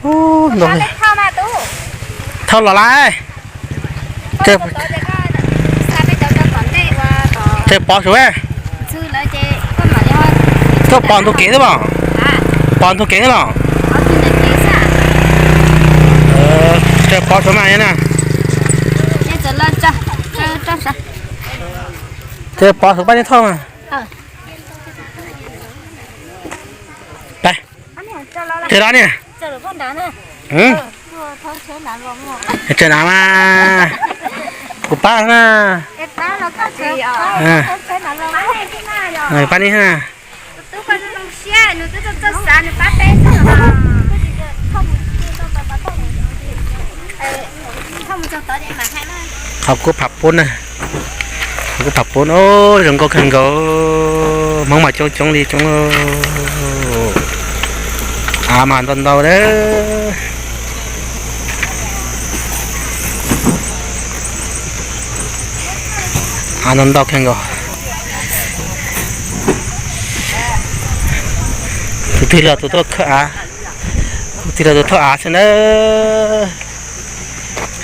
Ub, ntau li. Thauj los lawm. Ces pov saum, koj pov ntug kev xwb los? Pov ntug kev xwb los? Ces pov saum mas na. Ces pov saum pab nej thauj mas. Ces los niam. Tseem hnav mas, kuv pab na. Pab nej na. Qhov kuv pab pub na. Qhov kuv pab pub, zoo nkauj kawg nkaus. Hmoob mas coob coob li coob. Av mas ntau ntau lawm. Av ntau ntau kawg nkaus. Tus twg los tus tuaj khawb av, tus twg los tus thauj av xwb na.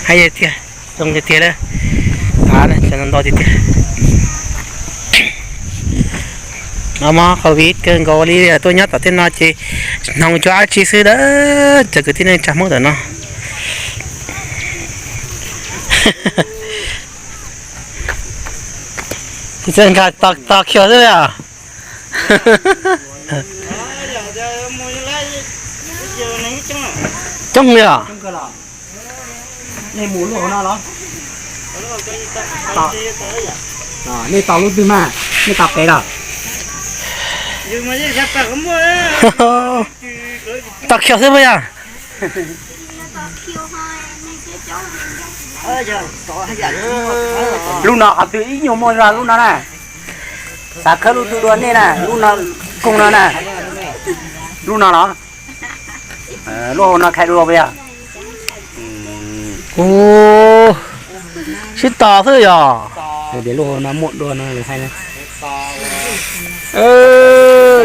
Hais tiag, zoo tiag tiag li. Av ntau tiag tiag. Noj mov covid kawg nkaus li, tuaj nyob tom tej no ces hnoos cov dab tsi xwb a. Cov kwv tij neej tsa Hmoob ntawm no. Txawj nkag tos khios xwb os. Coob li os. Nej mus luaj hauv no los? Nej tos lub twg mas, nej tos pem los? Tos khios xwb puas yog? Lub no qhov twg ib nyuag muaj zog lub no na. Xav khawb lub twg dua nej na, lub no, koog no na. Lub no los? Lub hauv no khai dua puas yog? Ub, sib tos xwb yog. Lub hauv no muaj dua no hais.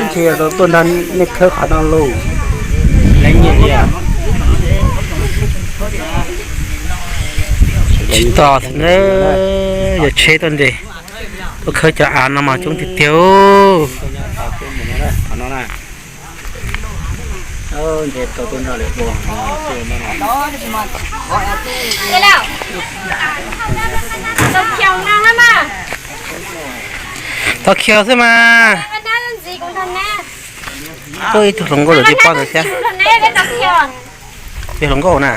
Ntshe tuaj nrog nej khawb qhov no lauj. Tsis tos xwb na, yog tsheb tuaj nres, tuaj khawb cov av no mas coob tiag tiag. Tos khios xwb mas. Ub, ib tug hluas nkauj lawm tsis pom ntawd thiab. Tus hluas nkauj na,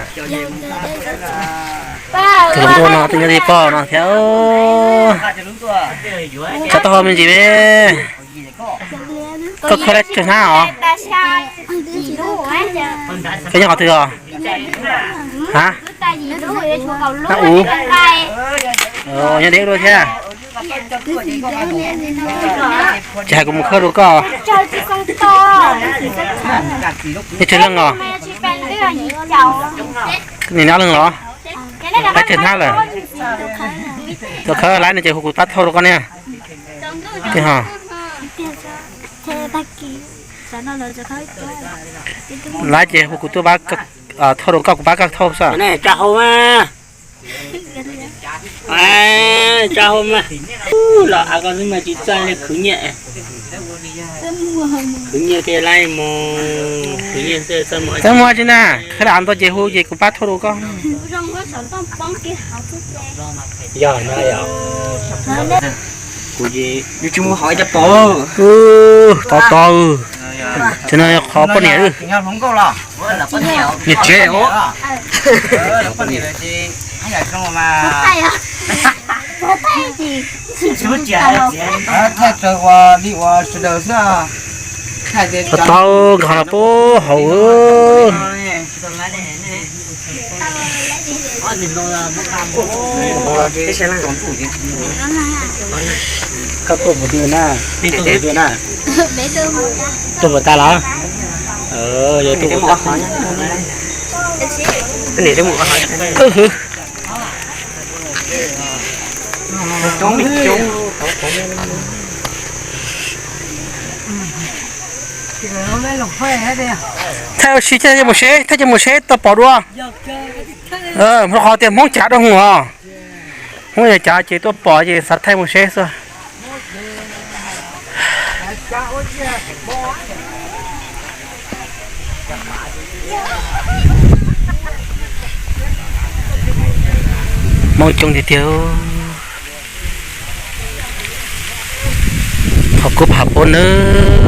tus hluas nkauj no twb nyob tsis pom no thiab. Tso taub hau me ntsis me. Koj khawb lab tsawg hnab os? Koj nyob qhov twg os? Ha? Hnab ub. Nyob deb dua thiab. Tsis hais kuv mus khawb rau koj. Nej tsawg leej os? Nim no leej los? Lab tsawg hnab lawm? Tus khawb lab no ces hu kuv pab thauj rau koj ne. Lab ces hu kuv tuaj pab thauj rau koj, kuv pab koj thauj xwb. Tsa hau mas. Tsa hau mas. Los av ko xwb mas tsis txawj li khwv nyiaj. Khwv nyiaj tej laib mus, khwv nyiaj xwb txawj mus. Txawj mus tsis na, khawb av ntau ces hu ces kuv pab thauj rau koj. Yog no yog. Kuv tsis mus hauv cov pom. Tov tov, tsev no yog qhov poj niam. Niam tsev. Thaij raws ua li ua sawv daws xwb. Tov tov, nkag los pub hauv. Koj tuaj puas twg na? Tuaj puas twg na? Tuaj puas tas los? Yog tuaj puas tas. Thaij ua si thiaj mus seb, thaij cia mus seb tau pom dua. Rau qhov tias Hmoob cav dua hwv os. Hmoob yog cav ces tuaj pom ces xav thaij mus seb xwb. Hmoob coob tiag tiag. Qhov kuv pham pub nawb.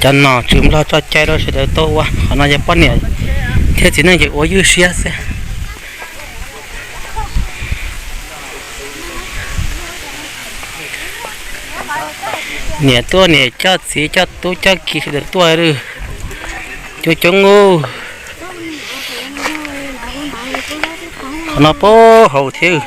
Cov nom tswv Nplog tso cai rau sawv daws tuaj ua, qhov no yog poj niam thiab txiv neej ces ua ywj siab xwb. Niam tuaj niam coj txiv coj tub coj kiv sawv daws tuaj, coob coob ub. Qhov no puag hauv thiab.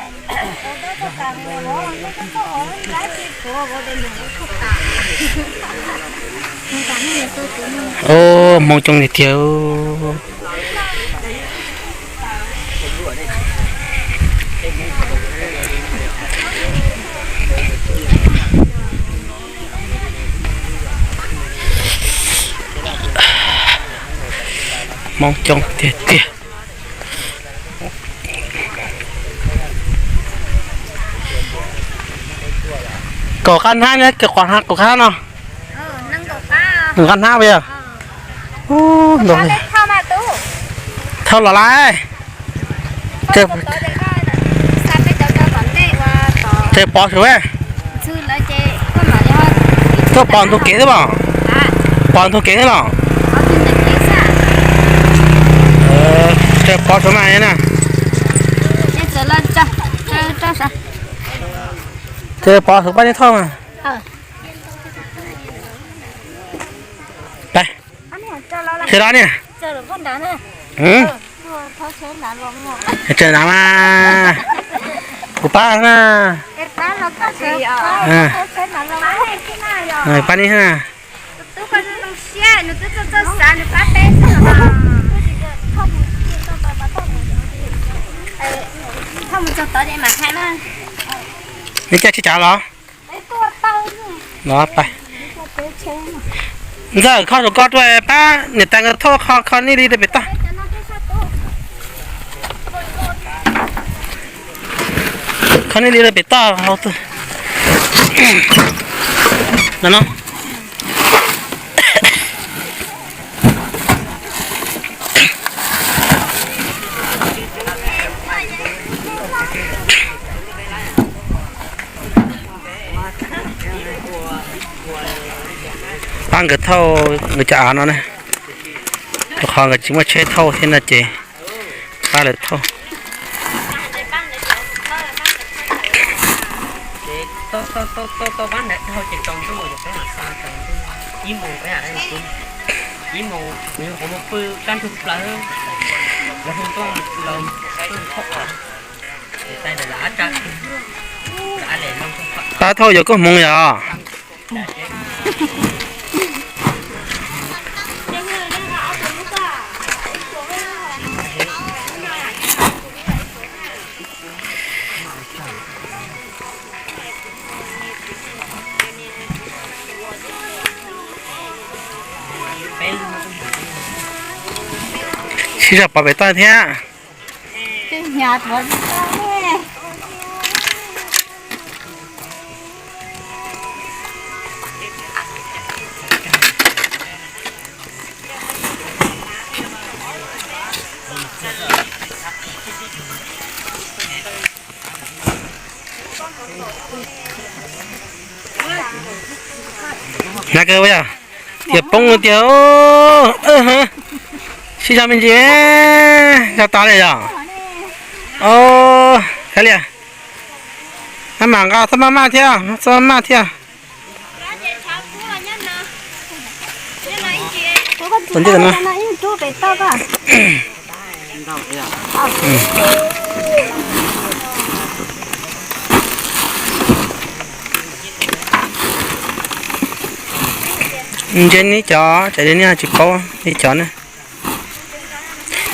Hmoob coob tiag tiag. Hmoob coob tiag tiag. Kaum qab hnab ne, kaum qab hnab no. Kaum qab hnab puas yog? Thauj los lawm. Tseem pov saum, tuaj pov ntug kev xwb los? Pov ntug kev xwb los? Tseem pov saum mas na. Tseem pov saum pab nej thauj mas. Pab, sawv daws niam. Tseem nav mas, kuv pab na. Pab nej na. Nej caij tsheb cav los? Ntxawm, kho saum ko rau pab niam tais nkawd thauj, kho, kho nej li rau pem toj. Kho nej li rau pem toj no. Pab nkawd thauj nkawd cov av no na, rau qhov nkawd tsis muaj tsheb thauj thiab no ces pab lawv thauj. Pab thauj yuav koob hmoov yom. Sib zog pov pem toj thiab. Hnav kawg ua yog tias poob tiag. Sib zog me ntsis, zog tas li yog. Kav liam, maj mam nqa, txhob maj maj thiab, txhob maj maj thiab. Ntsia neb cov, tsam neb tsis paub neb cov na.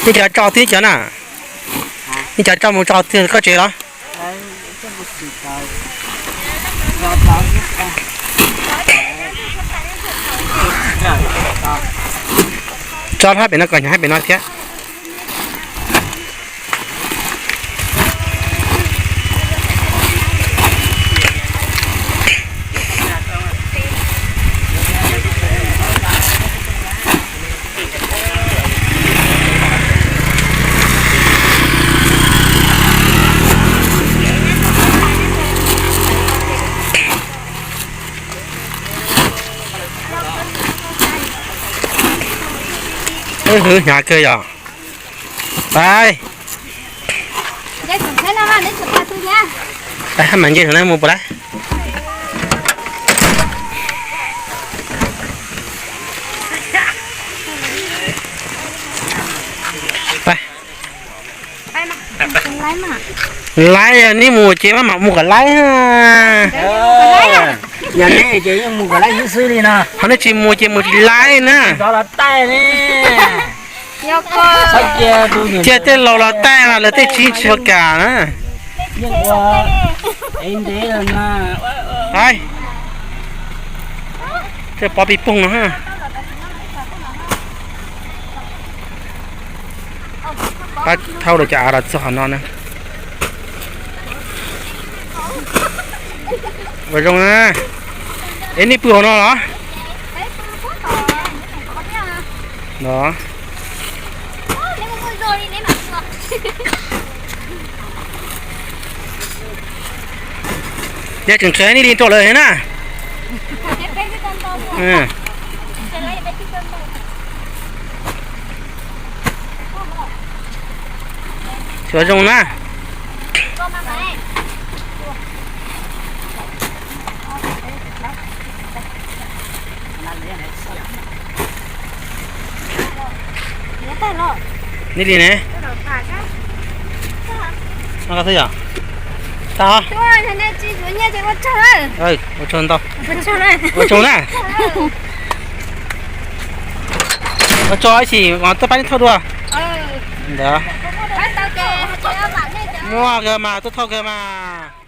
Neb cov tso twg cov na? Neb cov tso mus tso twg koj tsev los? Tso hab pem no kom hnyav hab pem no thiab. Hwv hnyav kawg yom. Pais. Pais hab mas nce saum no mus puas laib? Pais. Laib, neb mus ces maj mam mus kom laib. Yog neb ces yeej mus kom laib xwb xwb li no. Ho neb tsis mus ces mus tsis laib na. Cia tej laus los taij mas lawv tej tsis tsis kam na. Hais, tej pov pis poog no. Pab thauj lawv cov av los txog qhov no na. Ua zoo na. Es nej pw hauv no los? No. Yog tseem tshuav nej li rau lawv na. Tshuav zoo na. Nej li ne. Tag. Ua tsaug ntau. Ua tsaug na. Ua tsaug ib chim mas tuaj pab neb thauj dua. Ntawd. Muaj kawg mas, tuaj thauj kawg mas.